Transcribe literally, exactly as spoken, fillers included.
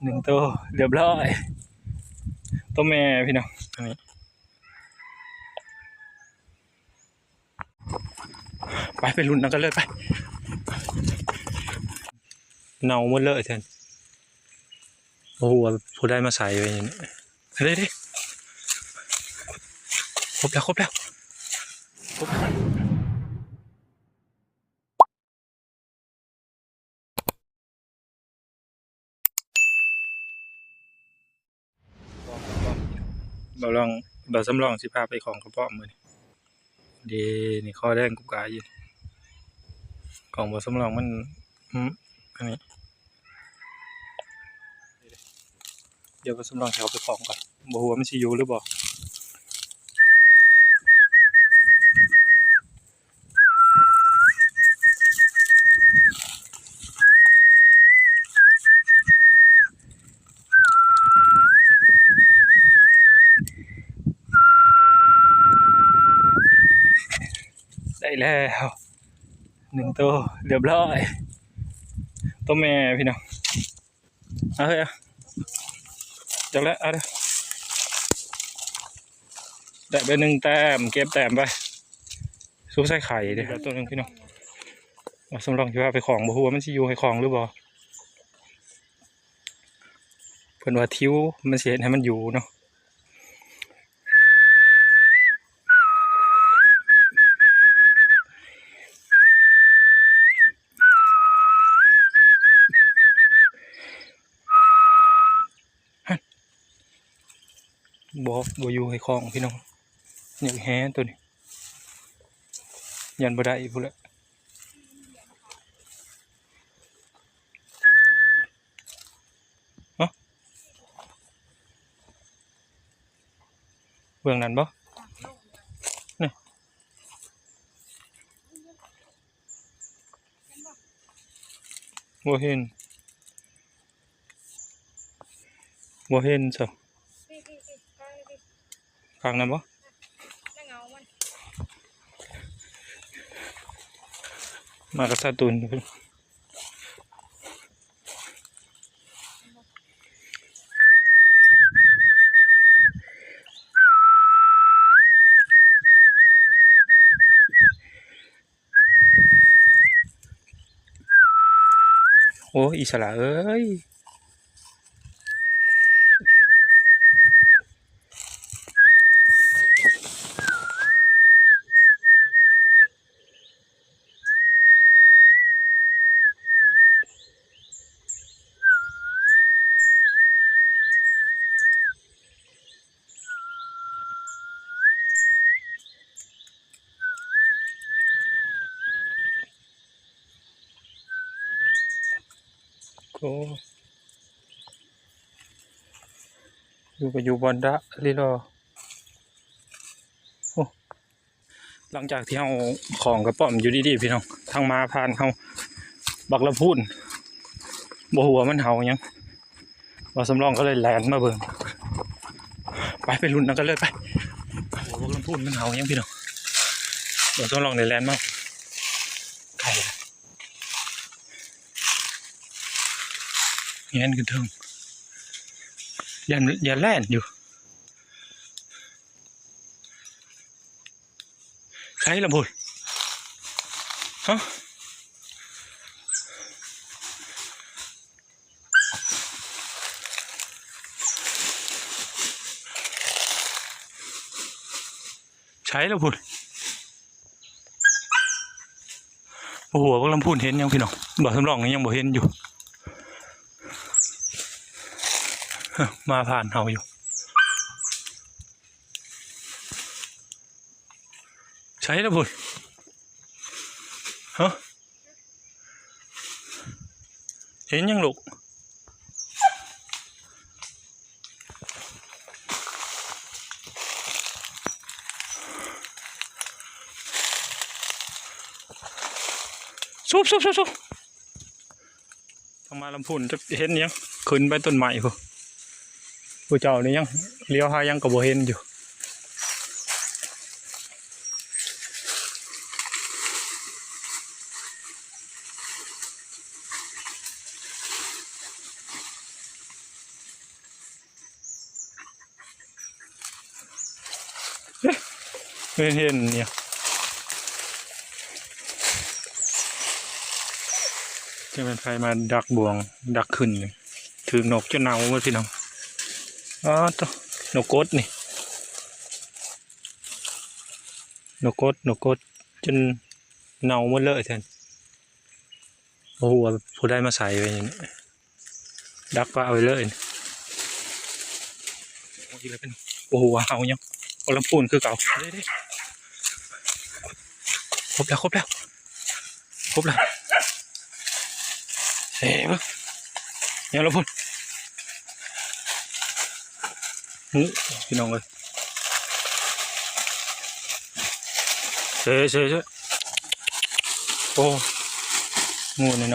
หนึ่งตัวเรียบร้อย ตัวแม่พี่น้อง อันนี้ ไป ไปลุ้นนำกันเลย ไป เน่าหมดเลยท่าน โอ้โห ผู้ได้มาใส่ไว้นี่ เด้ เด้ ครบแล้ว ครบแล้ว ครบแล้ว บ่าวลอง บ่าวสำรองสิพาไปของกระป๋อมมื้อนี้ เด้ นี่คอแดงกุบกาอยู่ ของบ่าวสำรองมัน อืม อันนี้ เดี๋ยวบ่าวสำรองสิเอาไปของก่อน บ่ฮู้ว่ามันสิอยู่หรือบ่ ได้แล้ว หนึ่งตัว เรียบร้อย ตัวแม่พี่น้อง เอาเถอะ จักแล้ว เอาเด้อ ได้ไปหนึ่งแต้ม เก็บแต้มไป ซุกใส่ไข่เด้อ ตัวหนึ่งพี่น้อง บ่าวสำรองสิพาไปของ บ่ฮู้ว่ามันสิอยู่ให้ของหรือบ่ เพิ่นว่าทิวมันสิเฮ็ดให้มันอยู่เนาะ บ่ บ่อยู่ให้ของพี่น้อง อยากแหตัวนี้ ย่านบ่ได้พุ้นแหละ เนาะ เบื้องนั้นบ่ นี่ บ่เห็น บ่เห็นซะ ข้างนั้นบ่ มากระซาตุน โอ้ อีสระเอ้ย โอ้ อยู่ก็อยู่บ่อนดะลิลอ โอ้ หลังจากที่เฮาของกระป๋อมอยู่ดีๆ พี่น้อง ทางหมาผ่านเฮา บักลำพูน บ่ฮู้ว่ามันเห่าหยัง บ่าวสำรองก็เลยแล่นมาเบิ่ง ไป ไปลุ้นนำกันเลย ไป บ่ฮู้ว่าบักลำพูนมันเห่าหยังพี่น้อง บ่าวสำรองเลยแล่นมา ไกลละ เฮียนขึ้นเทิง ย่าน ย่านแล่นอยู่ ใช่ละพุ้น ฮะ ใช่ละพุ้น โอ้โห บักลำพูนเห็นยังพี่น้อง บ่าวสำรองยังบ่เห็นอยู่ มาผ่านเฮาอยู่ ใช่ละพุ้น ฮะ เห็นยังลูก ซุบซุบซุบซุบ ทางมาลำพูนจะเห็นยัง ขึ้นไปต้นไม้พุ้น ผู้เจ้านี่ยังเลี้ยวหายังก็บ่เห็นอยู่ เ เห็นเห็นเนี่ย จะเป็นไผมาดักบ่วง ดักขึ้นนี่ ถือนกจนเน่าหมดพี่น้อง อ๋อ ตัวนกกดนี่ นกกด นกกด จนเน่าหมดเลยท่าน โอ้โห ผู้ใดมาใส่ไว้นี่ ดักปลาไว้เลย โอ้โห เห่ายัง โอ้ ลำพูนคือเก่า ครบแล้ว ครบแล้ว ครบแล้ว เฮ้ย ยังลำพูน นี่ พี่น้องเอ้ย เซ่ เซ่ เซ่ โอ้ งูนี่เนาะ